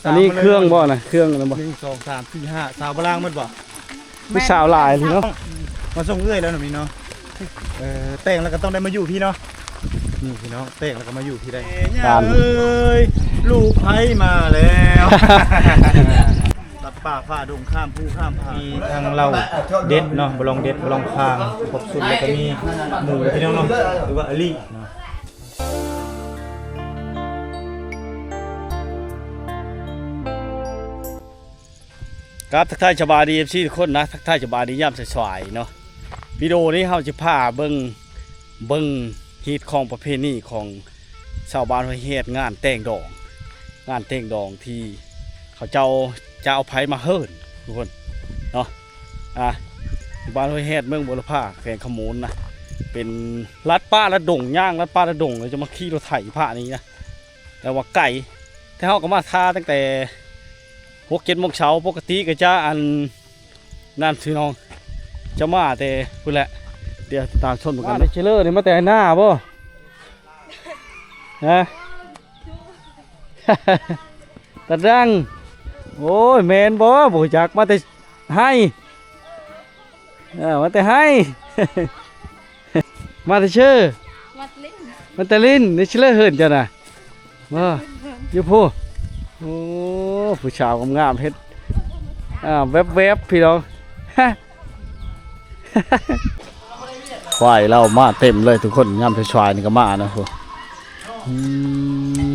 ອັນນີ້ເຄື່ອງບໍ່ນະ? ເຄື່ອງນັ້ນບໍ່? ໜຶ່ງ ສອງ ສາມ ສີ່ ຫ້າ ຊາວບາລາງໝົດບໍ່? ຜູ້ສາວຫຼາຍເລີຍເນາະ. ມາສົ່ງເອື້ອຍແລ້ວນະ ມີເນາະ. ເອີ ແຕ່ງແລ້ວກໍຕ້ອງໄດ້ມາຢູ່ພີ້ເນາະ. ນີ້ພີ່ນ້ອງ ແຕ່ງແລ້ວກໍມາຢູ່ພີ້ໄດ້. ເອີຍ ລູກໃຜມາແລ້ວ. ຕັດປ່າຝ່າດົງ ຂ້າມພູຂ້າມຜາ ມີທັງເຫຼົ້າເດັດເນາະ ບະລອງເດັດ ບະລອງຄາງ ຄົບຊຸດ ແລ້ວກໍມີໝູພີ່ນ້ອງເນາະ ຫຼືວ່າອາລີເນາະ. ກາບທັກທາຍສະບາຍດີ ເອັຟຊີ ທຸກຄົນນະ ທັກທາຍສະບາຍດີຍາມສາຍໆເນາະ. ວິດີໂອນີ້ເຮົາຈະພາເບິ່ງ ເບິ່ງຮີດຄອງປະເພນີຂອງຊາວບ້ານຫ້ວຍແຮດ ງານແຕ່ງດອງ ງານແຕ່ງດອງທີ່ເຂົາເຈົ້າຈະເອົາໃຜມາເຮີ້ນ ທຸກຄົນເນາະ. ອ່າ ຢູ່ບ້ານຫ້ວຍແຮດ ເມືອງບົວລະພາ ແຂວງຄຳມ່ວນນະ ເປັນລັດປ່າລັດດົງ ຍ່າງລັດປ່າລັດດົງ ແລ້ວຈະມາຂີ່ລົດໄຖຜ່ານນີ້ນະ. ແຕ່ວ່າໄກ ແຕ່ເຮົາກໍມາຖ້າຕັ້ງແຕ່ຫົກເຈັດໂມງເຊົ້າ. ປົກກະຕິກໍຈະອັນນັ້ນ ພີ່ນ້ອງ ຈະມາແຕ່ພຸ້ນແຫຼະ. ດຽວຕິດຕາມຊົມນຳກັນ. ມາແຕ່ເຊີເລີນີ້ ມາແຕ່ນາບໍ່? ຮະ? ຕາດັງ. ໂອ້ຍ ແມ່ນບໍ່? ບໍ່ຮູ້ຈັກ. ມາແຕ່ໄຮ່. ເອີ ມາແຕ່ໄຮ່. ມາແຕ່ເຊີ? ມາແຕ່ລິນ ມາແຕ່ລິນ. ນີ້ຊິເລີເຮືອນເຈົ້ານະ? ບໍ່ ຢູ່ພຸ້ນ. ໂອ້ ຜູ້ສາວງາມໆ ເຮັດ ອ່າ ແວບໆ ພີ່ນ້ອງ. ຄວາຍລາວມາເຕັມເລີຍທຸກຄົນ ຍາມສາຍໆນີ້ກໍມານະ. ໂອ້ ອືມ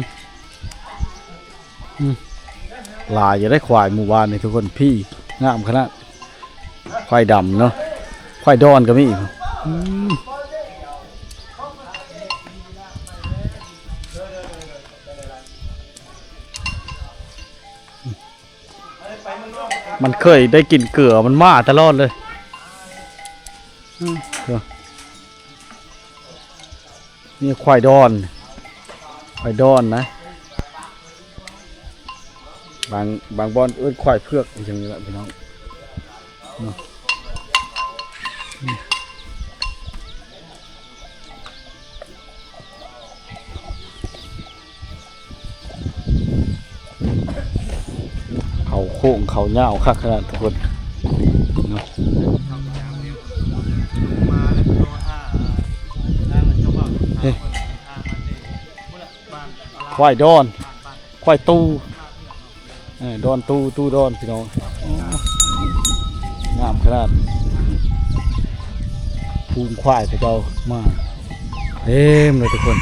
ອືມ ຫຼາຍຢູ່ເດ້ ຄວາຍໝູ່ບ້ານນີ້ທຸກຄົນ ພີ້ງາມຂະໜາດ. ຄວາຍດຳເນາະ ຄວາຍດອນກໍມີ. ອືມ ມັນເຄີຍໄດ້ກິນເກືອ ມັນມາຕະຫຼອດເລີຍ. ອືມ ນີ້ຄວາຍດອນ ຄວາຍດອນນະ. ບາງ ບາງບ່ອນເອີ້ນຄວາຍເຜືອກ ອີ່ຫຍັງນີ້ລະພີ່ນ້ອງເນາະ. ເຂົາໂຄ້ງເຂົາຍາວຄັກຂະໜາດທຸກຄົນເນາະ. ເອີ ຄວາຍດອນ ຄວາຍຕູ ເອີ ດອນຕູ ຕູດອນ ພີ່ນ້ອງ. ໂອ້ ງາມຂະໜາດ ຝູງຄວາຍເຂົາເຈົ້າມາເຕັມເລີຍທຸກຄົນ.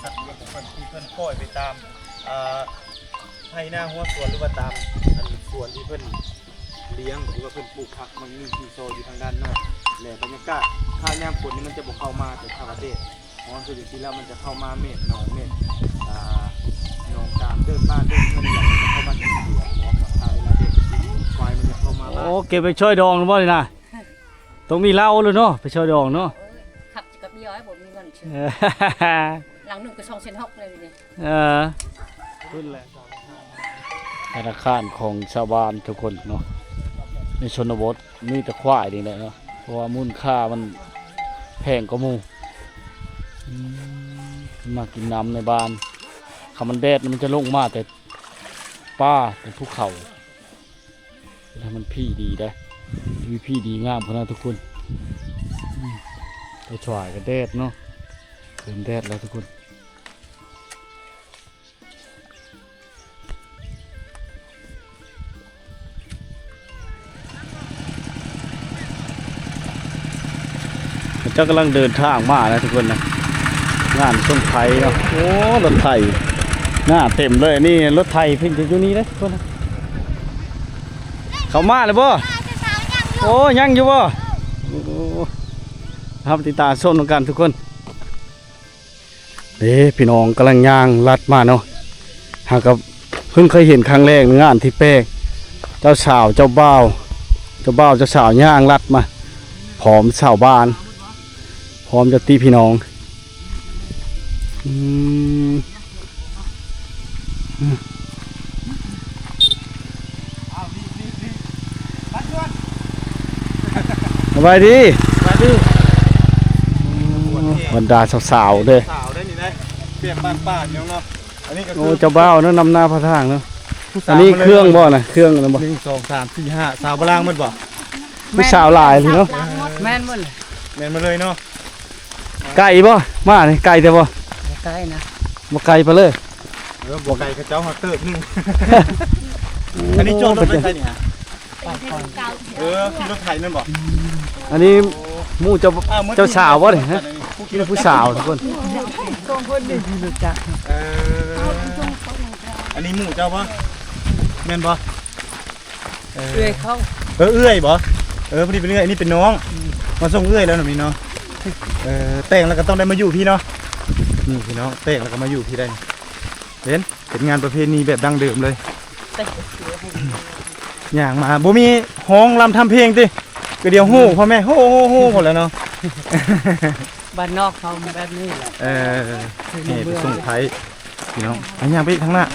ສັດລ້ຽງຂອງເພິ່ນ ທີ່ເພິ່ນປ່ອຍໄປຕາມ ເອີ ໄຮ່ນາຮົ້ວສວນ ຫຼືວ່າຕາມອັນສວນທີ່ເພິ່ນລ້ຽງ ຫຼືວ່າເພິ່ນປູກຜັກ ມັນມີທີ່ຊອຍຢູ່ທາງດ້ານນອກ ແລະ ບັນຍາກາດຖ້າຍາມຝົນນີ້ມັນຈະບໍ່ເຂົ້າມາ ແຕ່ຖ້າວ່າແດດຮ້ອນຄືຈັ່ງຊີ້ແລ້ວ ມັນຈະເຂົ້າມາເມັດໜອງເມັດ ອ່າ ໜອງຕາມເດີ່ນບ້ານເດີ່ນເຮືອນນີ້ແຫຼະ ມັນຈະເຂົ້າມາກິນເຫຼືອ ເພາະວ່າຖ້າເວລາແດດຊິຄວາຍມັນຈະເຂົ້າມາ. ໂອ້ ເກັບໄປຊ່ອຍດອງແລ້ວບໍ່ນີ້ນະ? ຕ້ອງມີເຫຼົ້າແລ້ວເນາະ ໄປຊ່ອຍດອງເນາະ. ຂັບກັບເມຍ ບໍ່ມີເງິນຊື້ ຫຼັງໜຶ່ງກໍສອງແສນຫົກເລີຍນີ້. ເອີ ພຸ້ນແຫຼະ ທະນາຄານຂອງຊາວບ້ານທຸກຄົນເນາະ ໃນຊົນນະບົດມີແຕ່ຄວາຍນີ້ແຫຼະເນາະ ເພາະວ່າມູນຄ່າມັນແພງກວ່າໝູ່. ອືມ ມາກິນນ້ຳໃນບ້ານ ຄັນມັນແດດມັນຈະລົງມາແຕ່ປ່າ ແຕ່ພູເຂົາ. ແລ້ວມັນພີ້ດີໄດ໋ ວີພີ້ດີງາມຂະໜາດທຸກຄົນ. ອືມ ໄປສວາຍກັນແດດເນາະ ເລີ່ມແດດແລ້ວທຸກຄົນ. ເຂົາເຈົ້າກຳລັງເດີນທາງມານະທຸກຄົນນະ ງານສົ່ງໄຟເນາະ. ໂອ້ ລົດໄຖໜ້າເຕັມເລີຍ ນີ້ລົດໄຖເພິ່ນຈະຢູ່ນີ້ເດ້ທຸກຄົນນະ. ເຂົາມາແລ້ວບໍ່? ໂອ້ ຍັງຢູ່ບໍ່? ໂອ້ ເຮົາໄປຕິດຕາມຊົມນຳກັນທຸກຄົນ. ເດ້ ພີ່ນ້ອງກຳລັງຍ່າງລັດມາເນາະ ຫາກະເພິ່ງເຄີຍເຫັນຄັ້ງແລກ ງານທີ່ແປກ ເຈົ້າສາວເຈົ້າບ່າວ ເຈົ້າບ່າວເຈົ້າສາວຍ່າງລັດມາ ພ້ອມຊາວບ້ານ ພ້ອມຍາດຕິພີ່ນ້ອງ. ອືມ ສະບາຍດີ ສະບາຍດີ. ບັນດາສາວໆເດ້ ສາວໄດ້ນີ້ໄດ້ ແບບບ້ານໆເນາະ. ອັນນີ້ກໍ ໂອ້ ຄືເຈົ້າບ່າວເນາະ ນຳໜ້າພາທາງເນາະ. ຜູ້ສາວ ອັນນີ້ເຄື່ອງບໍ່ນະ? ເຄື່ອງນັ້ນບໍ່? ໜຶ່ງ ສອງ ສາມ ສີ່ ຫ້າ ສາວບາລາງໝົດບໍ່? ຜູ້ສາວຫຼາຍເນາະ. ແມ່ນໝົດ ແມ່ນໝົດເລີຍເນາະ. ໄກບໍ່? ມານີ້ໄກແທ້ບໍ່? ບໍ່ໄກນະ ບໍ່ໄກປານໃດ. ເອີ ບໍ່ໄກ ເຂົາເຈົ້າຮອດເຕີບໜຶ່ງ. ອັນນີ້ຈອດລົດໄວ້ໃສນີ້? ໄປກ່ອນ. ເອີ ຂີ່ລົດໄຖແມ່ນບໍ່? ອັນນີ້ໝູ່ເຈົ້າ ເຈົ້າສາວບໍ່ນີ້? ຜູ້ ຜູ້ສາວທຸກຄົນ. ສອງຄົນນີ້ຂີ່ລົດຈັກ. ເອີ ອັນນີ້ໝູ່ເຈົ້າບໍ່? ແມ່ນບໍ່? ເອີ ເອື້ອຍເຂົາ. ເອີ ເອື້ອຍບໍ່? ເອີ ຜູ້ນີ້ເປັນເອື້ອຍ ອັນນີ້ເປັນນ້ອງ. ອືມ ມາສົ່ງເອື້ອຍແລ້ວນະນີ້ເນາະ. ເອີ ແຕ່ງແລ້ວກໍຕ້ອງໄດ້ມາຢູ່ພີ້ເນາະ. ນີ້ພີ່ນ້ອງ ແຕ່ງແລ້ວກໍມາຢູ່ພີ້ໄດ້. ເຫັນ ເປັນງານປະເພນີແບບດັ້ງເດີມເລີຍ. ຍ່າງມາບໍ່ມີຮ້ອງລຳທຳເພງຕິ? ກໍດຽວໂຮ ອືມ ພໍ່ແມ່ໂຮ ໂຮ ໂຮ ພຸ້ນແຫຼະເນາະ. ບ້ານນອກເຮົາແບບນີ້ແຫຼະ. ເອີ ໃຫ້ໄປສົ່ງໄພພີ່ນ້ອງ. ອ່ະ ຍ່າງໄປອີກທາງໜ້າ.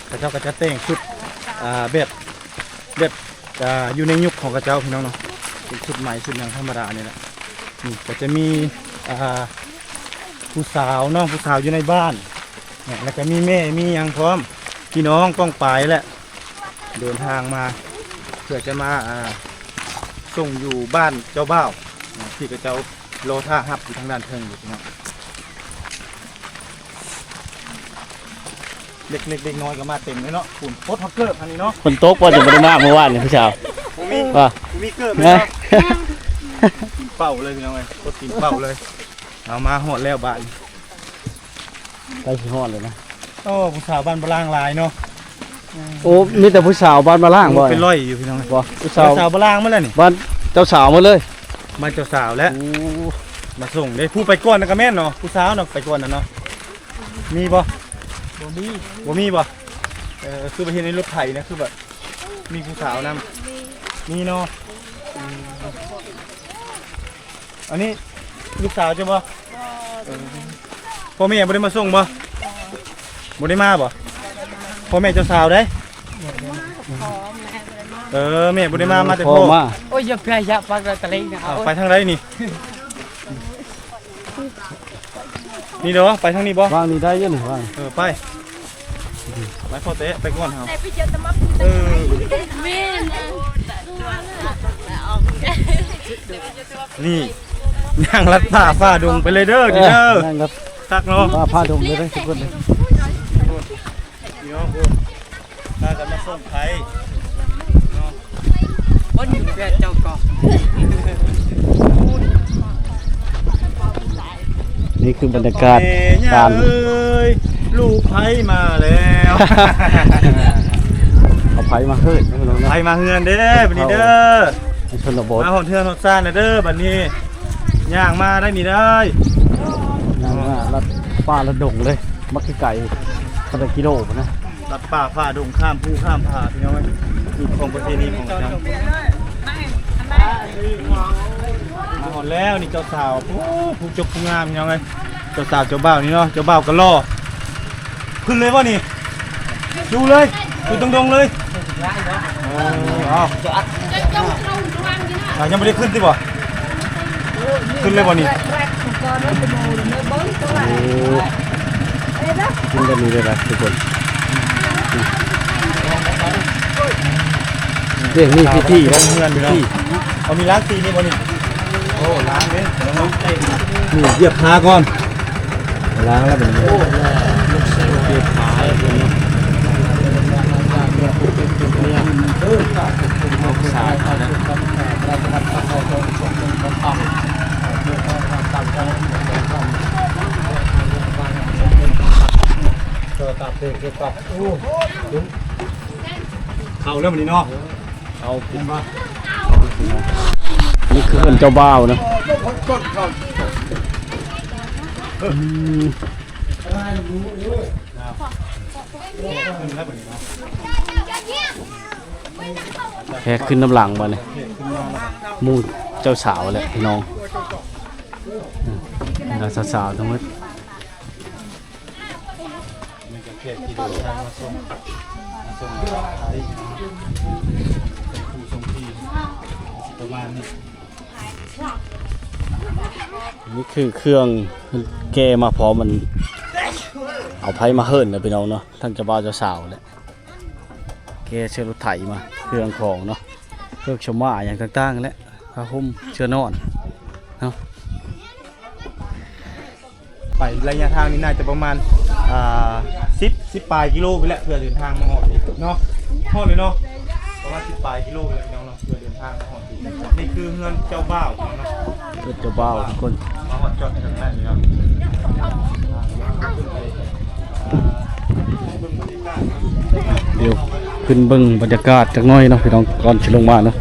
ເຂົາເຈົ້າກໍຈະແຕ່ງຊຸດ ອ່າ ແບບ ແບບ ອ່າ ຢູ່ໃນຍຸກຂອງເຂົາເຈົ້າພີ່ນ້ອງເນາະ. ເປັນຊຸດໄໝ ຊຸດຫຍັງທຳມະດານີ້ແຫຼະ. ນີ້ກໍຈະມີ ອ່າ ຜູ້ສາວເນາະ ຜູ້ສາວຢູ່ໃນບ້ານ ແລ້ວກໍມີແມ່ມີຫຍັງພ້ອມ ພີ່ນ້ອງປ້ອງປາຍແຫຼະ ເດີນທາງມາ ເພື່ອຈະມາ ອ່າ ສົ່ງຢູ່ບ້ານເຈົ້າບ່າວ ອ່າ ທີ່ເຂົາເຈົ້າລໍຖ້າຮັບຢູ່ທາງດ້ານເທິງຢູ່ພີ່ນ້ອງ. ເດັກເລັກເດັກນ້ອຍກໍມາເຕັມເລີຍເນາະ. ຝົນຕົກຮອດເກີບອັນນີ້ເນາະ. ຝົນຕົກວ່າຈະບໍ່ໄດ້ມາມື້ວານນີ້ຜູ້ສາວ. ບໍ່ມີ ວ່າ ບໍ່ມີເກີບເລີຍເນາະ. ເປົ່າເລີຍພີ່ນ້ອງເອີຍ ກົດຕີນເປົ່າເລີຍ. ເອົາ ມາຮອດແລ້ວບາດນີ້. ໃກ້ຊິຮອດແລ້ວນະ. ໂອ້ ຜູ້ສາວບ້ານບາລາງຫຼາຍເນາະ. ໂອ້ ມີແຕ່ຜູ້ສາວບ້ານບາລາງ. ໂອ້ ບໍ່ ເປັນຮ້ອຍຢູ່ພີ່ນ້ອງ. ບໍ່ ຜູ້ສາວ ສາວບາລາງໝົດແລ້ວນີ້. ບ້ານເຈົ້າສາວໝົດເລີຍ. ບ້ານເຈົ້າສາວແຫຼະ. ໂອ້ ມາສົ່ງເດ້. ຜູ້ໄປກ່ອນນະກໍແມ່ນເນາະ ຜູ້ສາວນະໄປກ່ອນນະເນາະ. ມີບໍ່? ບໍ່ມີ. ບໍ່ມີບໍ່? ເອີ ຄືໄປເຫັນໃນລົດໄຖນະ ຄືແບບມີຜູ້ສາວນຳ. ມີເນາະ. ອືມ ອັນນີ້ລູກສາວເຈົ້າບໍ່? ເອີ ພໍ່ແມ່ບໍ່ໄດ້ມາສົ່ງບໍ່? ບໍ່ໄດ້ມາບໍ່? ພໍ່ແມ່ເຈົ້າສາວໃດ? ເອີ ແມ່ບໍ່ໄດ້ມາ ມາແຕ່ພໍ່. ໂອ້ຍ ຢ່າພະຍາຍາມປັກລະຕະເລັງນະ. ເອົາ ເອົາ ໄປທາງໃດນີ້? ນີ້ເດີ ໄປທາງນີ້ບໍ່? ວາງນີ້ໄດ້ຢູ່ນີ້ ວາງ. ເອີ ໄປ ໄປພໍ່ແຕະ ໄປກ່ອນເຮົາ. ເອີ ນີ້ ຍ່າງລັດປ່າຝ່າດົງໄປເລີຍເດີ ນີ້ເດີ. ຍ່າງລັດປ່າຝ່າດົງເລີຍເດີທຸກຄົນເດີ. ພີ່ນ້ອງ ພາກັນມາສົ່ງໄພເນາະ. ຄົນຢູ່ເຮືອນເຈົ້າກໍ ນີ້ຄືບັນຍາກາດການ ເອີຍ ລູກໄພມາແລ້ວ. ເອົາໄພມາເຮີດເນາະ. ໄພມາເຮືອນເດ້ບັດນີ້ເດີ. ໃນຊົນນະບົດ ມາຮອດເຮືອນຮອດຊານແລ້ວເດີບັດນີ້. ຍ່າງມາໄດ້ນີ້ເດີ. ຍ່າງມາລັດປ່າລັດດົງເລີຍ. ມັກໄກໆ ປານໃດກິໂລພຸ້ນນະ. ລັດປ່າຝ່າດົງ ຂ້າມພູຂ້າມຜາ ພີ່ນ້ອງເອີຍ. ນີ້ຂອງປະເພນີຂອງເຮົາ. ມາຮອດແລ້ວນີ້ເຈົ້າສາວ ໂອ້ ຜູ້ຈົບຜູ້ງາມ ພີ່ນ້ອງເອີຍ. ເຈົ້າສາວເຈົ້າບ່າວນີ້ເນາະ ເຈົ້າບ່າວກໍຫຼໍ່. ຂຶ້ນເລີຍບໍ່ນີ້? ຢູ່ເລີຍ ຢູ່ຕົງດົງເລີຍ. ເອີ ເອົາ ອ່າ ຍັງບໍ່ໄດ້ຂຶ້ນຕິບໍ່? ຂຶ້ນເລີຍບໍ່ນີ້? ໂອ້ ຂຶ້ນແບບນີ້ເລີຍນະທຸກຄົນ. ເດ້ ມີພິທີນະ ເຮືອນພີ່ນ້ອງ. ເອົາ ມີລ້າງຕີນນີ້ບໍ່ນີ້? ໂອ້ ລ້າງເດ້. ນີ້ຢຽບເທາກ່ອນ. ລ້າງແລ້ວບັດນີ້ ໂອ້ ເກັບຂາຍເພິ່ນເນາະ. ເຂົ້າແລ້ວບັດນີ້ເນາະ. ເອົາ ນີ້ຄືເຮືອນເຈົ້າບ່າວນະ. ອືມ ແຂກຂຶ້ນນຳຫຼັງບັດນີ້ ໝູ່ເຈົ້າສາວແຫຼະພີ່ນ້ອງ. ອືມ ບັນດາສາວໆທັງໝົດ. ນີ້ກໍແຂກທີ່ເດີນທາງມາສົ່ງ ມາສົ່ງໄພ ສົ່ງຜູ້ສົ່ງທີ່ ປະມານນີ້. ນີ້ຄືເຄື່ອງແກ່ມາພ້ອມ ມັນເອົາໃຜມາເຮີ້ນນະພີ່ນ້ອງເນາະ ທັງເຈົ້າບ່າວເຈົ້າສາວແຫຼະ ແກ່ໃສ່ລົດໄຖມາ ເຄື່ອງຂອງເນາະ ເຄື່ອງເຄື່ອງໝ້າຫຍັງຕ່າງໆແຫຼະ ຜ້າຫົ່ມເສື່ອນອນເນາະ. ໄປໄລຍະທາງນີ້ໜ້າຈະປະມານ ອ່າ ສິບ ສິບປາຍກິໂລພຸ້ນແຫຼະ ເພື່ອເດີນທາງມາຮອດນີ້ເນາະ ຮອດເລີຍເນາະ ປະມານສິບປາຍກິໂລພຸ້ນແຫຼະພີ່ນ້ອງເນາະ ເພື່ອເດີນທາງມາຮອດນີ້. ນີ້ຄືເຮືອນເຈົ້າບ່າວເນາະ ເຮືອນເຈົ້າບ່າວທຸກຄົນ ມາຮອດຈອດເຖິງແລ້ວພີ່ນ້ອງ. ດຽວຂຶ້ນເບິ່ງບັນຍາກາດຈັກໜ້ອຍເນາະພີ່ນ້ອງ ກ່ອນຊິລົງມາເນາະ.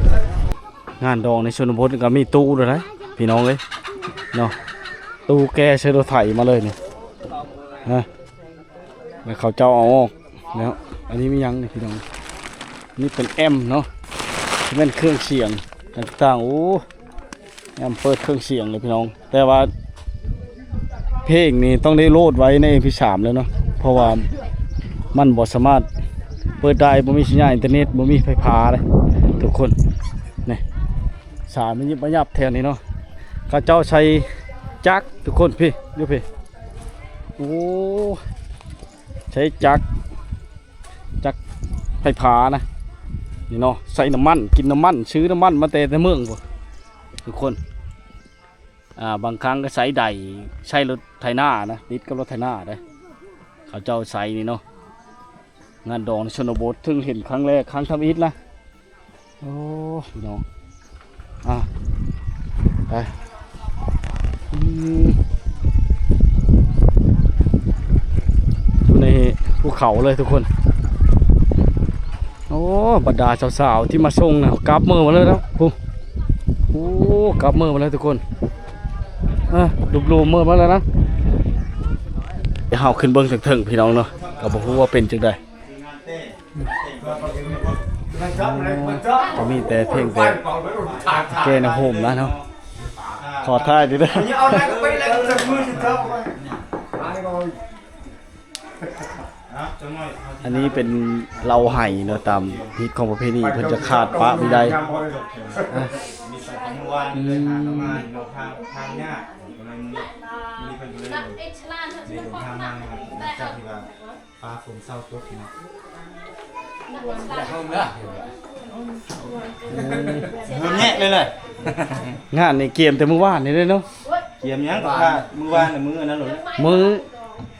ງານດອງໃນຊົນນະບົດກໍມີຕູ້ແລ້ວໄດ໋ພີ່ນ້ອງເອີຍເນາະ ຕູ້ແກ່ໃສ່ລົດໄຖມາເລີຍນີ້ ຮະ ແລ້ວເຂົາເຈົ້າເອົາອອກແລ້ວ. ອັນນີ້ມີຫຍັງນີ້ພີ່ນ້ອງ ນີ້ເປັນແອັມເນາະ ຊິແມ່ນເຄື່ອງສຽງຕ່າງໆ ໂອ້ ແອັມເປີດເຄື່ອງສຽງເລີຍພີ່ນ້ອງ ແຕ່ວ່າ ເພງນີ້ຕ້ອງໄດ້ໂຫຼດໄວ້ໃນເອັມພີສາມແລ້ວເນາະ ເພາະວ່າມັນບໍ່ສາມາດເປີດໄດ້ ບໍ່ມີສັນຍານອິນເຕີເນັດ ບໍ່ມີໄຟຟ້າເດ້ທຸກຄົນ. ນີ້ ສາຍມັນຍິບມາຫຍັບແຖວນີ້ເນາະ ເຂົາເຈົ້າໃຊ້ຈັກທຸກຄົນ ພີ້ ຢູ່ພີ້ ໂອ້ ໃຊ້ຈັກ ຈັກໄຟຟ້ານະ ນີ້ເນາະ ໃຊ້ນ້ຳມັນ ກິນນ້ຳມັນ ຊື້ນ້ຳມັນມາແຕ່ ແຕ່ເມືອງພຸ້ນທຸກຄົນ. ອ່າ ບາງຄັ້ງກໍໃຊ້ໄດ ໃຊ້ລົດໄຖນານະ ຕິດກັບລົດໄຖນາເດ້ ເຂົາເຈົ້າໃຊ້ນີ້ເນາະ. ງານດອງໃນຊົນນະບົດ ເຖິງເຫັນຄັ້ງແລກ ຄັ້ງທຳອິດນະ. ໂອ້ ພີ່ນ້ອງ ອ່າ ໄປ ອືມ ຢູ່ໃນພູເຂົາເລີຍທຸກຄົນ. ໂອ້ ບັນດາສາວໆທີ່ມາສົ່ງນະ ກັບມືມາເລີຍເນາະ ໂອ້ ກັບມືມາເລີຍທຸກຄົນ ເອີ ລູບໆມືມາເລີຍນະ. ດຽວເຮົາຂຶ້ນເບິ່ງເທິງໆ ພີ່ນ້ອງເນາະ ກໍບໍ່ຮູ້ວ່າເປັນຈັ່ງໃດ ກໍມີແຕ່ພຽງແຕ່ແກ່ນະໂຮມນະເນາະ. ຂໍຖ່າຍຕິເດີ. ອັນນີ້ເປັນເຫຼົ້າໄຫເນາະ ຕາມຮີດຂອງປະເພນີ ເພິ່ນຈະຂາດປະບໍ່ໄດ້. ຟ້າຝົນເຊົາຕົກເນາະ ເລີ່ມແຍະເລີຍແຫຼະ. ງານນີ້ກຽມແຕ່ມື້ວານນີ້ເລີຍເນາະ. ກຽມຫຍັງ ກໍຖ້າມື້ວານ ມື້ອັນນັ້ນໂລດ ມື້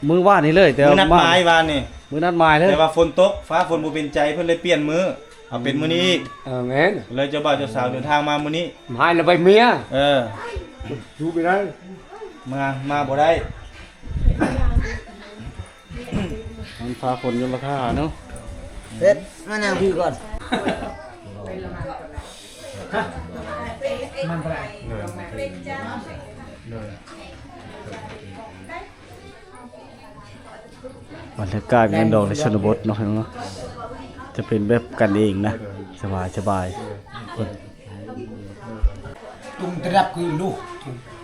ມື້ວານນີ້ເລີຍ ແຕ່ວ່ານັດໝາຍວານນີ້ ມື້ນັດໝາຍເລີຍ ແຕ່ວ່າຝົນຕົກ ຟ້າຝົນບໍ່ເປັນໃຈ ເພິ່ນເລີຍປ່ຽນມື້ ເອົາເປັນມື້ນີ້ອີກ. ເອີ ແມ່ນ ເລີຍເຈົ້າບ່າວເຈົ້າສາວເດີນທາງມາມື້ນີ້ ໝາຍລະໄປເມຍ ເອີ ຢູ່ໄປໄດ້. ມາ ມາບໍ່ໄດ້ ມັນຟ້າຝົນຢູ່ລະທ່າເນາະ. ເຮັດ ມານັ່ງພີ້ກ່ອນ. ບັນຍາກາດງານດອງໃນຊົນນະບົດເນາະ ຈະເປັນແບບກັນເອງນະ ສະບາຍໆ. ຕຸງຕະດັບຄືລູກ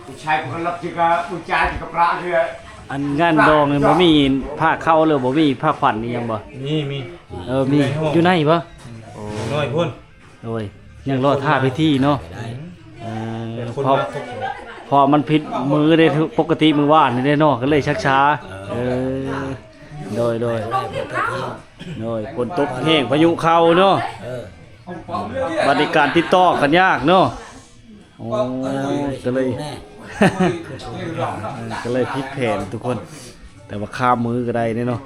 ຜູ້ຊາຍຜູ້ລັບຊິກະ ຜູ້ຊາຍຊິກະປະເທື່ອ. ອັນງານດອງນີ້ບໍ່ມີພາເຂົ້າ ຫຼືບໍ່ມີພາຂວັນອີ່ຫຍັງບໍ່? ມີ ມີ ເອີ ມີ ຢູ່ໃນບໍ່? ໂອ້ ນ້ອຍພຸ້ນ ໂດຍ ຍັງລໍຖ້າພິທີເນາະ. ເອີ ເພາະ ເພາະມັນຜິດມື້ເດ້ ປົກກະຕິມື້ວານນີ້ເດ້ເນາະ ກໍເລີຍຊັກຊ້າ. ເອີ ໂດຍ ໂດຍ ໂດຍ ຝົນຕົກແຮງ ພາຍຸເຂົ້າເນາະ. ເອີ ບັດນີ້ການຕິດຕໍ່ກັນຍາກເນາະ. ໂອ້ ກໍເລີຍ ກໍເລີຍຜິດແຜນທຸກຄົນ ແຕ່ວ່າຂ້າມມື້ກໍໄດ້ເດ້ເນາະ.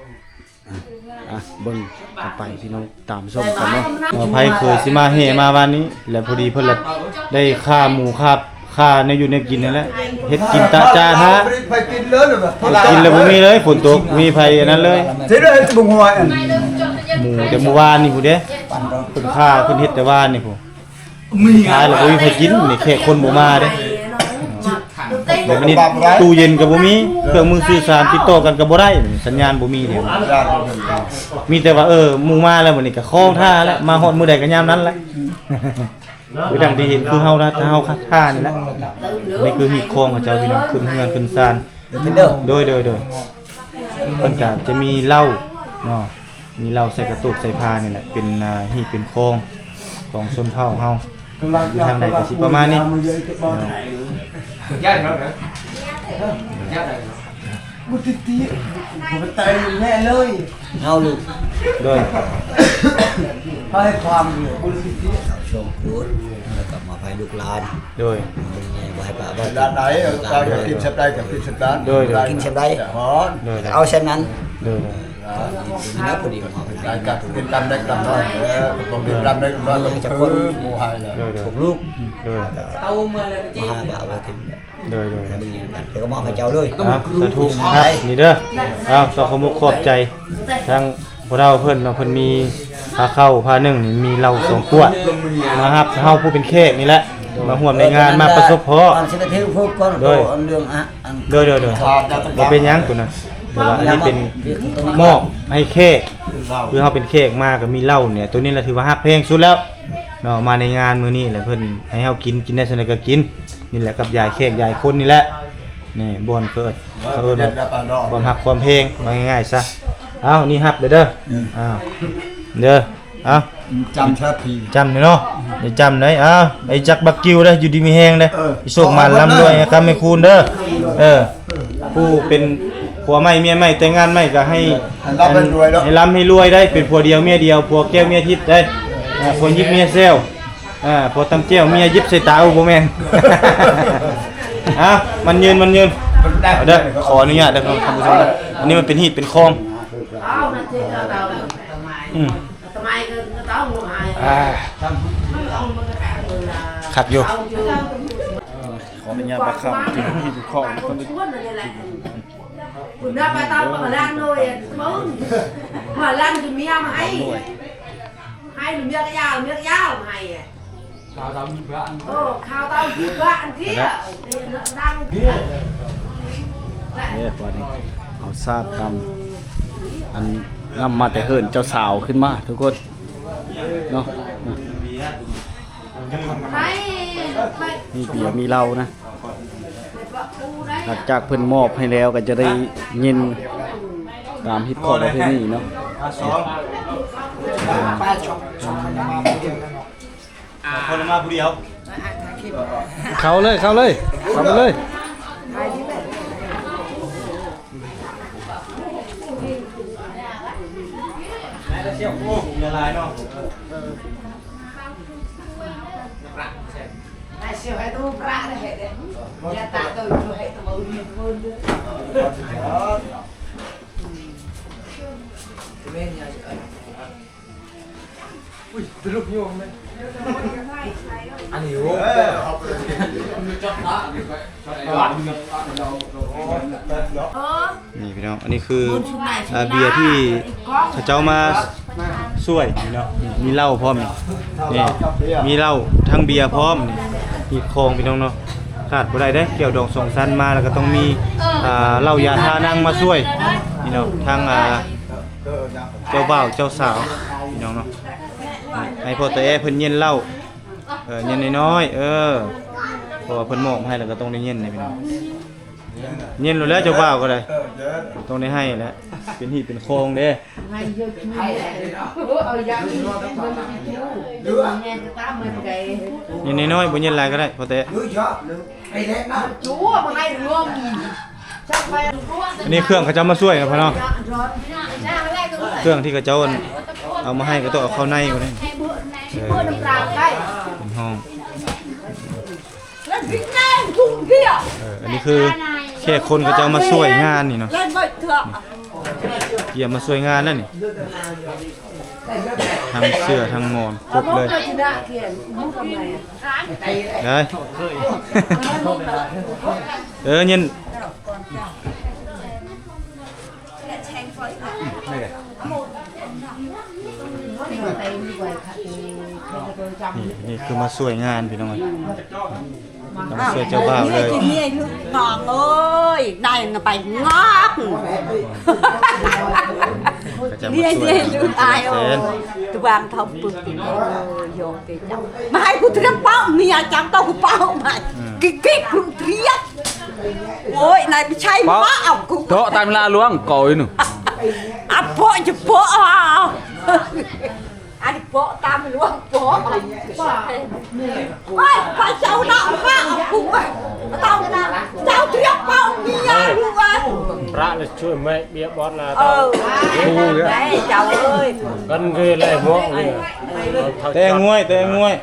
ອ່ະ ເບິ່ງກັນໄປພີ່ນ້ອງ ຕາມຊົມກັນເນາະ. ເອີ ໃຜເຄີຍຊິມາແຫ່ມາວານນີ້ ແລ້ວພໍດີເພິ່ນລະໄດ້ຂ້າໝູຂ້າ ຂ້າແນວຢູ່ແນວກິນນັ້ນແຫຼະ ເຮັດກິນຕະຈາທາ ໄປກິນເລີຍ ກິນແລ້ວບໍ່ມີເລີຍ ຝົນຕົກ ມີໃຜອັນນັ້ນເລີຍ ຊິໄດ້ເຮັດບໍ່ຮູ້ວ່າອັນ ໝູແຕ່ມື້ວານນີ້ພຸ້ນເດ້ ເພິ່ນຂ້າ ເພິ່ນເຮັດແຕ່ວານນີ້ພຸ້ນ. ສຸດທ້າຍແລ້ວບໍ່ມີໃຜກິນນີ້ ແຂກຄົນບໍ່ມາເດ້. ແລ້ວບັດນີ້ຕູ້ເຢັນກໍບໍ່ມີ ເຄື່ອງມືສື່ສານຕິດຕໍ່ກັນກໍບໍ່ໄດ້ ສັນຍານບໍ່ມີເດ. ມີແຕ່ວ່າ ເອີ ໝູ່ມາແລ້ວ ບັດນີ້ກໍຄອງທ່າແລ້ວ ມາຮອດມື້ໃດກໍຍາມນັ້ນແຫຼະ. ຄືດັ່ງທີ່ເຫັນ ຄືເຮົາ ຖ້າເຮົາທ່ານີ້ແຫຼະ. ນີ້ຄືຮີດຄອງເຂົາເຈົ້າ ພີ່ນ້ອງ ຂຶ້ນເຮືອນຂຶ້ນຊານ. ໂດຍ ໂດຍ ໂດຍ ເພິ່ນກະຈະມີເຫຼົ້າເນາະ ມີເຫຼົ້າໃສ່ກະໂຕກໃສ່ພານີ້ແຫຼະ ເປັນ ອ່າ ຮີດເປັນຄອງຂອງຊົນເຜົ່າເຮົາ ຢູ່ທາງໃດກະຊິປະມານນີ້ເນາະ. ຢ້ານເຮົານະ ບໍ່ຕິດຕິ ບໍ່ໄປແຕະແມ່ເລີຍ ເຮົາລູກ ໂດຍ ໃຫ້ຄວາມຢູ່ ບໍ່ຕິດຕິ ເອົາຊ່ວງພຸດ ແລ້ວກໍມອບໃຫ້ລູກຫຼານ ໂດຍ ເບິ່ງແຍງ ບໍ່ໃຫ້ປະ ເວລາໃດ ເອົາ ເອົາ ກິນຊຳໃດກໍກິນຊຳນັ້ນ ໂດຍ ໂດຍ ກິນຊຳໃດ ໂດຍ ເອົາຊຳນັ້ນ ໂດຍ ນີ້ນະ ພໍດີມອບໃຫ້ ການກິນຕາມເດັກຕາມນ້ອຍ ເອີ ກິນຕາມເດັກຕາມນ້ອຍ ເອີ ຈະຄົນ ບໍ່ໃຫ້ລະ ໂດຍ ໂດຍ ພວກລູກ ໂດຍ ເອົາມາແລ້ວ ມາຫາປະວ່າ ໂດຍ ໂດຍ ແລ້ວກໍມອບໃຫ້ເຈົ້າເລີຍ ອ່ະ ສາທຸ ນີ້ເດີ ເອົາ ຂໍຂອບອົກຂອບໃຈທາງພໍ່ເຖົ້າເພິ່ນເນາະ ເພິ່ນມີພາເຂົ້າພາໜຶ້ງນີ້ ມີເຫຼົ້າສອງຂວດ ມາຮັບເຮົາຜູ້ເປັນແຂກນີ້ແຫຼະ ມາຮ່ວມໃນງານ ມາປະສົບເພາະ ໂດຍ ໂດຍ ໂດຍ ບໍ່ເປັນຫຍັງໂຕນັ້ນ ແຕ່ວ່າອັນນີ້ເປັນມອບໃຫ້ແຂກ ຄືເຮົາເປັນແຂກມາກໍມີເຫຼົ້ານີ້ ໂຕນີ້ລະຖືວ່າຮັກແພງສຸດແລ້ວເນາະ ມາໃນງານມື້ນີ້ລະ ເພິ່ນໃຫ້ເຮົາກິນ ກິນໄດ້ສ່ຳໃດກໍກິນ ນີ້ແຫຼະ ກັບຢາຍແຂກຢາຍຄົນນີ້ແຫຼະ ນີ້ບ່ອນເກີດ ເຂົາເອີ້ນວ່າຄວາມຮັກຄວາມແພງ ວ່າງ່າຍໆຊະ ເອົາ ນີ້ຮັບເດີ ເດີ ເອົາ ເດີ ເອົາ ຈຳຊະພີ ຈຳເນາະ ໄດ້ຈຳໄດ໋ ເອົາ ໄດ້ຈັກບັກກິວເດີ ຢູ່ດີມີແຮງເດີ ເອີ ມີໂຊກໝານລ່ຳລວຍ ໃຫ້ຄ້ຳໃຫ້ຄູນເດີ ເອີ ຜູ້ເປັນຜົວໃໝ່ເມຍໃໝ່ ແຕ່ງງານໃໝ່ກໍໃຫ້ ໃຫ້ລ່ຳໃຫ້ລວຍເນາະ ໃຫ້ລ່ຳໃຫ້ລວຍໄດ໋ ເປັນຜົວດຽວເມຍດຽວ ຜົວແກ້ວເມຍທິບໄດ໋ ອ່າ ຜົວຍິບເມຍແຊວ ອ່າ ຜົວຕຳແຈ່ວ ເມຍຢິບໃສ່ຕາ ໂອ້ ບໍ່ແມ່ນ ອ່ະ ໝັ້ນຍືນ ໝັ້ນຍືນ ເອົາເດີ ຂໍອະນຸຍາດເດີທ່ານຜູ້ຊົມ ອັນນີ້ມັນເປັນຮີດເປັນຄອງ ອືມ ອ່າ ຄັກຢູ່ ຂໍອະນຸຍາດບັກຄຳ ທີ່ມີເຈົ້າຂອງ ເພິ່ນນະໄປຕາມບັກຫຼານໂດຍ ເບິ່ງ ວ່າຫຼານຄືເມຍມາໃຫ້ ໃຫ້ເມຍກະຢາວ ເມຍກະຢາວໃຫ້ ຂາວດຳບານ ໂອ້ ຂາວດຳບານທີ່ ດັງ ເດ້ ບາດນີ້ເອົາສາດຕຳ ອັນນຳມາແຕ່ເຮືອນເຈົ້າສາວຂຶ້ນມາທຸກຄົນເນາະ ມີເບຍມີເຫຼົ້ານະ ຫຼັງຈາກເພິ່ນມອບໃຫ້ແລ້ວກໍຈະໄດ້ເຢັນຕາມຮີດຄອງປະເພນີເນາະ ເຂົາມາຜູ້ດຽວ ເຂົ້າເລີຍ ເຂົ້າເລີຍ ເຂົ້າໄປເລີຍ. ນີ້ພີ່ນ້ອງ ອັນນີ້ຄື ອ່າ ເບຍທີ່ເຂົາເຈົ້າມາຊ່ວຍນີ້ເນາະ ມີເຫຼົ້າພ້ອມນີ້ ນີ້ ມີເຫຼົ້າທັງເບຍພ້ອມນີ້ ຮີດຄອງພີ່ນ້ອງເນາະ ຂາດບໍ່ໄດ້ເດ້ ແກ້ວດອງສອງຊັ້ນມາ ແລ້ວກໍຕ້ອງມີ ອ່າ ເຫຼົ້າຢາທານັ່ງມາຊ່ວຍ ນີ້ເນາະ ທັງ ອ່າ ເຈົ້າບ່າວເຈົ້າສາວພີ່ນ້ອງເນາະ ໃຫ້ພໍ່ຕາແອເພິ່ນເຢັນເຫຼົ້າ ເອີ ເຢັນນ້ອຍໆ ເອີ ເພາະວ່າເພິ່ນມອບໃຫ້ແລ້ວກໍຕ້ອງໄດ້ເຢັນເດ້ພີ່ນ້ອງ ເຢັນໂລດແຫຼະ ເຈົ້າບ່າວກໍໄດ້ ຕ້ອງໄດ້ໃຫ້ແຫຼະ ເປັນຮີດເປັນຄອງເດ້ ເຢັນນ້ອຍໆ ບໍ່ເຢັນຫຼາຍກໍໄດ້ ພໍແຕ່ ອັນນີ້ເຄື່ອງເຂົາເຈົ້າມາຊ່ວຍນະພໍ່ເນາະ ເຄື່ອງທີ່ເຂົາເຈົ້າເອົາມາໃຫ້ ກໍຕ້ອງເອົາເຂົ້າໃນກ່ອນເດ້ ເອີ ເປັນຫ້ອງ ເອີ ອັນນີ້ຄືແຂກຄົນເຂົາເຈົ້າມາຊ່ວຍງານນີ້ເນາະ ກຽມມາຊ່ວຍງານແລ້ວນີ້ ທັງເສື້ອທັງໝອນຄົບເລີຍ ເອີ ເຢັນ ນີ້ ນີ້ຄືມາຊ່ວຍງານພີ່ນ້ອງເອີຍ ມາຊ່ວຍເຈົ້າບ່າວເລີຍ ເມຍ ນ້ອງເອີຍ ໄດ້ນະໄປງອກ ເມຍ ເມຍ ຕາຍໂອ້ຍ ຕະວາງເທົ່າປຶກ ໂອ້ຍ ໂຍມເດເຈົ້າ ມາໃຫ້ກູຕຽມເປົ້າ ເມຍຈັງເຕົ້າກູເປົ້າມາ ກິກໆ ກູຕຽມ ໂອ້ຍ ນາຍໄປໃຊ້ມາເອົາກູ ເຈາະຕາມລາລວງ ກອຍໜູ ອະໂປະຈະໂປະ ອັນນີ້ໂປະຕາມຫຼວງໂປະ ໂອ້ຍ ພະເຈົ້ານະ ພະເອົາຜູ້ ເຈົ້ານະ ເຈົ້າຕຽມເປົ້າ ມີ Chui mai bia bot la tao. Ơ, đấy, cháu ơi. Gắn ghê lê mọ ghê. Tê nguội, tê nguội.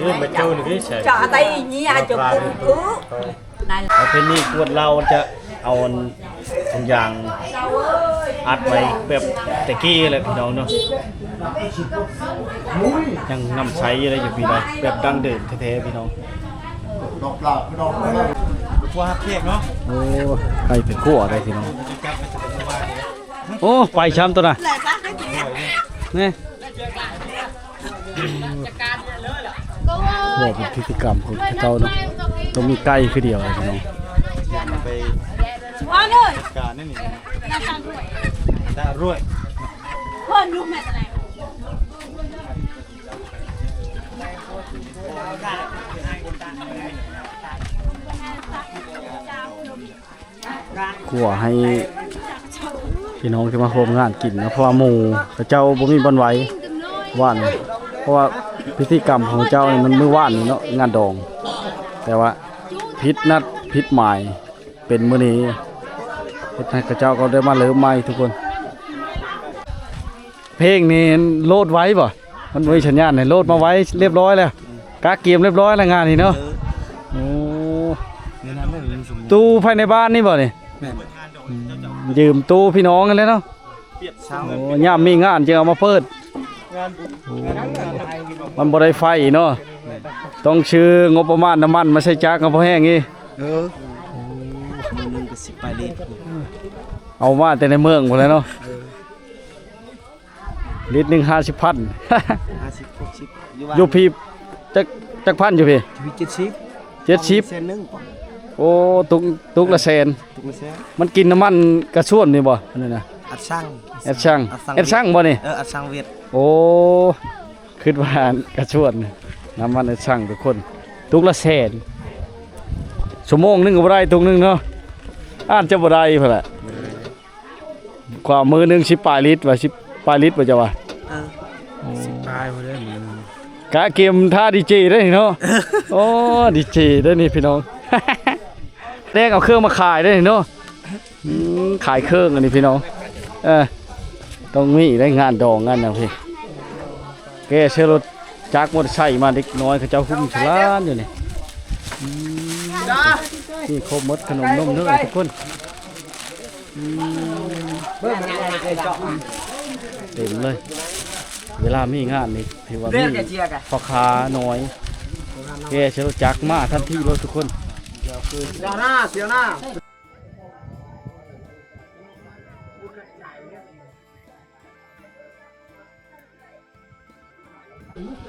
Ghê mà chui ghê sẻ. Cho tay nhí ai cho cũng cứ. ປະເພນີກວດເຫຼົ້າຈະເອົາອັນ ຖົງຢາງອັດໄວ້ແບບແຕ່ກີ້ແຫຼະພີ່ນ້ອງເນາະ ຍັງນ້ຳໃສຢູ່ເລີຍຢູ່ພີ່ນ້ອງ ແບບດັ້ງເດີມແທ້ໆພີ່ນ້ອງ ດອກປາດອກ ຄົວຮັກແຂກເນາະ ໂອ້ ໄກ່ໄປຄົວໄດ້ພີ່ນ້ອງ ໂອ້ ໄປຊ້ຳຕົວນະ ນີ້ ເພື່ອເປັນພິທີກຳຂອງເຂົາເຈົ້າເນາະ ຕ້ອງມີໄກ່ຄືດຽວແຫຼະພີ່ນ້ອງ ໄປການນັ້ນນີ້ ຕາດ້ວຍ ຂົ້ວໃຫ້ພີ່ນ້ອງທີ່ມາຮ່ວມງານກິນເນາະ ເພາະວ່າໝູ່ເຂົາເຈົ້າບໍ່ມີບ່ອນໄວ້ ວ່ານ ເພາະວ່າພິທີກຳຂອງເຈົ້ານີ້ມັນມື້ວານນີ້ເນາະ ງານດອງ ແຕ່ວ່າຜິດນັດຜິດໝາຍ ເປັນມື້ນີ້ ເຮັດໃຫ້ເຂົາເຈົ້າກໍໄດ້ມາເລີ່ມໃໝ່ທຸກຄົນ ເພງນີ້ໂຫຼດໄວບໍ່? ມັນບໍ່ມີສັນຍານນີ້ ໂຫຼດມາໄວ ລຽບຮ້ອຍແລ້ວ ກະກຽມລຽບຮ້ອຍແລ້ວງານນີ້ເນາະ ເອີ ໂອ້ ແນວນັ້ນເລີຍ ຕູ້ພາຍໃນບ້ານນີ້ບໍ່ນີ້? ແມ່ນ ອືມ ຢືມຕູ້ພີ່ນ້ອງຫັ້ນແຫຼະເນາະ ໂອ້ ຍາມມີງານຈຶ່ງເອົາມາເປີດ ງານບຸນ ໂອ້ ງານບຸນ ມັນບໍ່ໄດ້ໄຟເນາະ ແມ່ນ ຕ້ອງຊື້ງົບປະມານນ້ຳມັນມາໃສ່ຈັກ ເອົາພໍແຮງອີກ ເອີ ມື້ໜຶ່ງກໍສິບປາຍລິດ ເອົາມາແຕ່ໃນເມືອງພຸ້ນແຫຼະເນາະ ເອີ ລິດໜຶ່ງຫ້າສິບພັນ ຫ້າສິບ ຫົກສິບ ຢູ່ບ້ານ ຢູ່ພີ້ຈັກ ຈັກພັນຢູ່ພີ້? ຢູ່ພີ້ເຈັດສິບ ເຈັດສິບ ແສນໜຶ່ງ ໂອ້ ຕຸກ ຕຸກລະແສນ ຕຸກລະແສນ ມັນກິນນ້ຳມັນກະຊວນນີ້ບໍ່? ອັນນັ້ນນະ ອັດຊັງ ແອັດຊັງ ອັດຊັງ ແອັດຊັງບໍ່ນີ້? ເອີ ອັດຊັງຫວຽດ ໂອ້ ຄິດວ່າກະຊວນ ນ້ຳມັນແອັດຊັງທຸກຄົນ ຕຸກລະແສນ ຊົ່ວໂມງໜຶ່ງກໍບໍ່ໄດ້ຕຸກໜຶ່ງເນາະ ອາດຈະບໍ່ໄດ້ພຸ້ນແຫຼະ. ກວ່າມື້ໜຶ່ງສິບປາຍລິດວ່າ ສິບປາຍລິດບໍ່ເຈົ້າວ່າ ເອີ ໂອ້ ສິບປາຍພຸ້ນເດ້ມື້ໜຶ່ງ ກະກຽມຖ້າດີເຈເດ້ເນາະ ໂອ້ ດີເຈເດ້ນີ້ພີ່ນ້ອງ ແລງເອົາເຄື່ອງມາຂາຍເດ້ເນາະ ອືມ ຂາຍເຄື່ອງອັນນີ້ພີ່ນ້ອງ ເອີ ຕ້ອງມີໄດ້ງານດອງງານຫຍັງພີ້ ແກ່ໃສ່ລົດຈັກມໍເຕີໄຊມາ ເດັກນ້ອຍເຂົາເຈົ້າຫຸ້ມສະຫຼານຢູ່ນີ້ ອືມ ມີຄົບໝົດ ຂະໜົມນົມເນີທຸກຄົນ. ອືມ ເຕັມເລີຍ ເວລາມີງານນີ້ຖືວ່າມີພໍ່ຄ້ານ້ອຍ ແກ່ໃສ່ລົດຈັກມາທັນທີໂລດທຸກຄົນ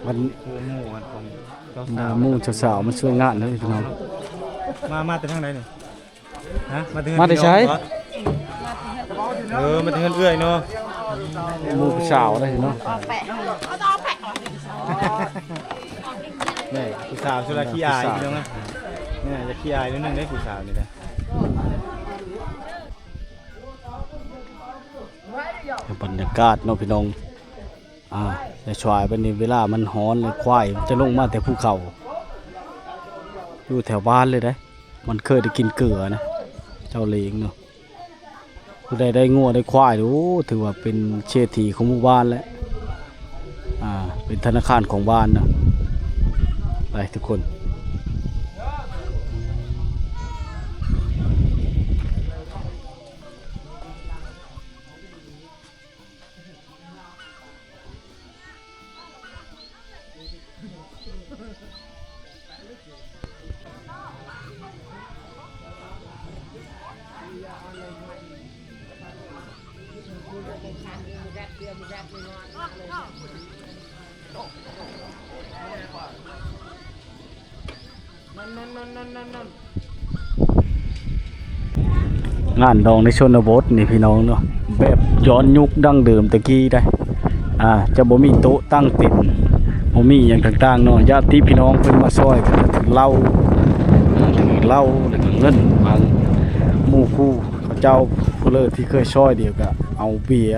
ມັນ ໂອ້ ໝູ່ອັນຂອງເຈົ້າສາວ ໝູ່ເຈົ້າສາວມາຊ່ວຍງານເດ້ພີ່ນ້ອງ ມາ ມາແຕ່ທາງໃດນີ້? ຮະ ມາແຕ່ເຮືອນ ມາແຕ່ໃສ? ພີ່ນ້ອງບໍ? ເອີ ມາແຕ່ເຮືອນເອື້ອຍເນາະ ໝູ່ຜູ້ສາວເດ້ເນາະ ແມ່ຜູ້ສາວສຸດລະຂີ້ອາຍພີ່ນ້ອງ ແມ່ຈະຂີ້ອາຍໜ້ອຍໜຶ່ງເດ້ຜູ້ສາວນີ້ນະ ບັນຍາກາດເນາະພີ່ນ້ອງ. ອ່າ ໃນຊວາຍແບບນີ້ ເວລາມັນຮ້ອນ ຄວາຍມັນຈະລົງມາແຕ່ພູເຂົາ ຢູ່ແຖວບ້ານເລີຍເດ້ ມັນເຄີຍໄດ້ກິນເກືອນະ ເຈົ້າເລງເນາະ ຜູ້ໃດໄດ້ງົວໄດ້ຄວາຍ ໂອ້ ຖືວ່າເປັນເສດຖີຂອງໝູ່ບ້ານແລ້ວ ອ່າ ເປັນທະນາຄານຂອງບ້ານເນາະ ໄປທຸກຄົນ. ງານດອງໃນຊົນນະບົດນີ້ພີ່ນ້ອງເນາະ ແບບຍ້ອນຍຸກດັ້ງເດີມແຕ່ກີ້ໄດ໋ ອ່າ ຈະບໍ່ມີໂຕະຕັ້ງເຕັນ ບໍ່ມີຫຍັງຕ່າງໆເນາະ ຍາດຕິພີ່ນ້ອງເພິ່ນມາຊ່ອຍກໍຖືເຫຼົ້າ ຖືເຫຼົ້າ ແລ້ວກໍເງິນ ບາງໝູ່ຄູ່ເຂົາເຈົ້າຜູ້ເລີດທີ່ເຄີຍຊ່ອຍດຽວກໍເອົາເບຍ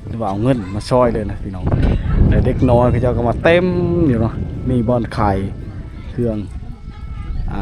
ຫຼືວ່າເອົາເງິນມາຊ່ອຍເລີຍນະພີ່ນ້ອງ ແລະເດັກນ້ອຍເຂົາເຈົ້າກໍມາເຕັມຢູ່ເນາະ ມີບ່ອນຂາຍເຄື່ອງ ອ່າ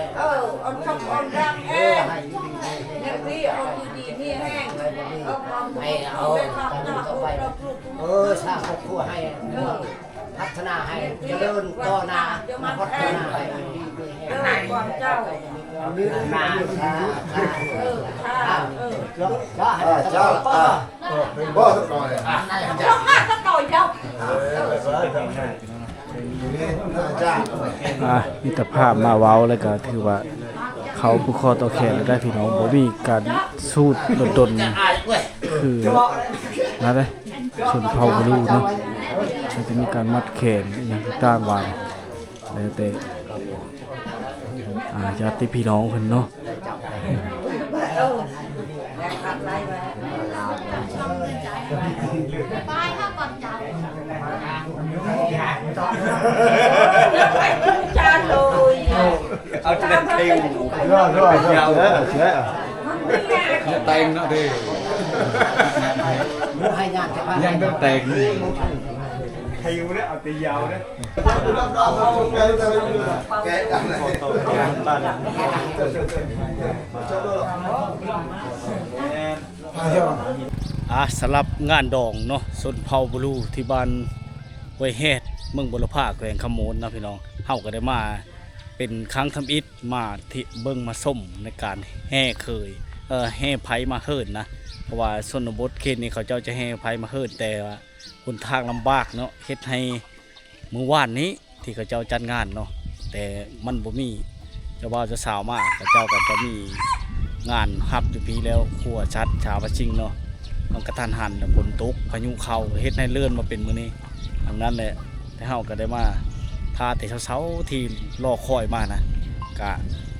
ເອີ ອອນຄຳອອນດັງແຮງ ແນວນີ້ອອນຢູ່ດີມີແຮງ ເອີ ອອນ ໃຫ້ເອົາ ເອີ ສ້າງຄອບຄົວໃຫ້ ເອີ ພັດທະນາໃຫ້ຈະເລີນຕໍ່ໜ້າ ພັດທະນາໃຫ້ດີມີແຮງ ເອີ ກ່ອນເຈົ້າ ນາ ເອີ ເອີ ເອີ ເຈົ້າ ເຈົ້າ ເຈົ້າ ບໍ່ ຕໍ່ເຈົ້າ ເຈົ້າ ເຈົ້າ ເອີ ເອີ ເອີ ອາ ມິດຕະພາບມາເວົ້າ ແລ້ວກໍຖືວ່າເຂົ້າຜູກຄໍຕໍ່ແຂນແລ້ວໄດ໋ພີ່ນ້ອງ ບໍ່ມີການສູດດົນໆ ຄືນັ້ນເດ້ ຊົນເຜົ່າບະລູເນາະ ມັນຈະມີການມັດແຂນອີ່ຫຍັງຕ່າງໆ ວ່າແລ້ວແຕ່ ອ່າ ຍາດຕິພີ່ນ້ອງເພິ່ນເນາະ. ເອົາແຕ່ເຕັງ ເອົາແຕ່ເຕັງ ແຕ່ງເນາະເດ້ ຍັງແຕ່ງ ໃຫ້ຢູ່ເດ້ ເອົາແຕ່ຍາວເດ້. ອ່າ ສຳລັບງານດອງເນາະ ຊົນເຜົ່າບະລູ ທີ່ບ້ານຫ້ວຍແຮດ ເມືອງບົວລະພາ ແຂວງຄຳມ່ວນເນາະພີ່ນ້ອງ ເຮົາກໍໄດ້ມາເປັນຄັ້ງທຳອິດ ມາທີ່ເບິ່ງມາຊົມໃນການແຫ່ເຂີຍ ເອີ ແຫ່ໄພມາເຫີນນະ ເພາະວ່າຊົນນະບົດເຂດນີ້ ເຂົາເຈົ້າຈະແຫ່ໄພມາເຫີນ ແຕ່ວ່າຫົນທາງລຳບາກເນາະ ເຮັດໃຫ້ ມື້ວານນີ້ທີ່ເຂົາເຈົ້າຈັດງານເນາະ ແຕ່ມັນບໍ່ມີເຈົ້າບ່າວເຈົ້າສາວມາ ເຂົາເຈົ້າກໍຈະມີງານຮັບຢູ່ພີ້ແລ້ວ ຄົວສັດຊາວພາຊິງເນາະ ມັນກະທັນຫັນ ແລ້ວຝົນຕົກ ພາຍຸເຂົ້າ ເຮັດໃຫ້ເລື່ອນມາເປັນມື້ນີ້ ດັ່ງນັ້ນແຫຼະ ແຕ່ເຮົາກໍໄດ້ມາ ຖ້າແຕ່ເຊົ້າໆ ທີ່ລໍຄອຍມານະ ກ ກະ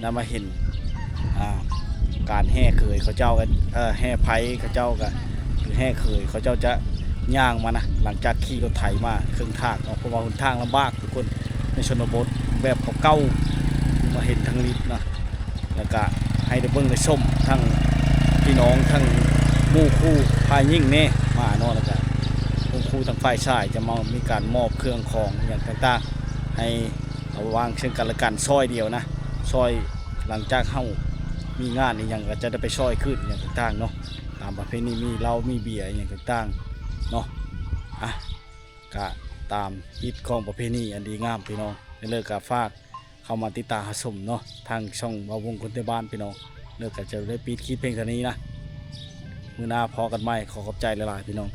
ນຳມາເຫັນ ອ່າ ການແຫ່ເຂີຍເຂົາເຈົ້າ ເອີ ແຫ່ໄພເຂົາເຈົ້າ ກະຄືແຫ່ເຂີຍເຂົາເຈົ້າຈະຍ່າງມານະ ຫຼັງຈາກຂີ່ລົດໄຖມາເຄິ່ງທາງເນາະ ເພາະວ່າຫົນທາງລຳບາກທຸກຄົນ ໃນຊົນນະບົດແບບເກົ່າໆ ມາເຫັນທາງລິບເນາະ ແລ້ວກະໃຫ້ໄດ້ເບິ່ງໄດ້ຊົມ ທັງພີ່ນ້ອງ ທັງໝູ່ຄູ່ຝ່າຍຍິງແດ່ມາເນາະ ແລ້ວກະໝູ່ຄູ່ທາງຝ່າຍຊາຍຈະມາມີການມອບເຄື່ອງຂອງຫຍັງຕ່າງໆ ໃຫ້ ລະຫວ່າງເຊິ່ງກັນແລະກັນ ຊ່ອຍດຽວນະ ຊ່ອຍ ຫຼັງຈາກເຮົາມີງານອີ່ຫຍັງ ກໍຈະໄດ້ໄປຊ່ອຍຄືນອີ່ຫຍັງຕ່າງໆເນາະ ຕາມປະເພນີ ມີເຫຼົ້າມີເບຍອີ່ຫຍັງຕ່າງໆເນາະ ອ່ະ ກະຕາມຮີດຄອງປະເພນີອັນດີງາມພີ່ນ້ອງ ແລ້ວກໍຝາກເຂົ້າມາຕິດຕາມຮັບຊົມເນາະ ທາງຊ່ອງບ່າວວົງຄົນໄທບ້ານພີ່ນ້ອງ ແລ້ວກໍຈະໄດ້ປິດຄລິບພຽງເທົ່ານີ້ນະ ມື້ໜ້າພໍ້ກັນໃໝ່ ຂໍຂອບໃຈຫຼາຍໆພີ່ນ້ອງ.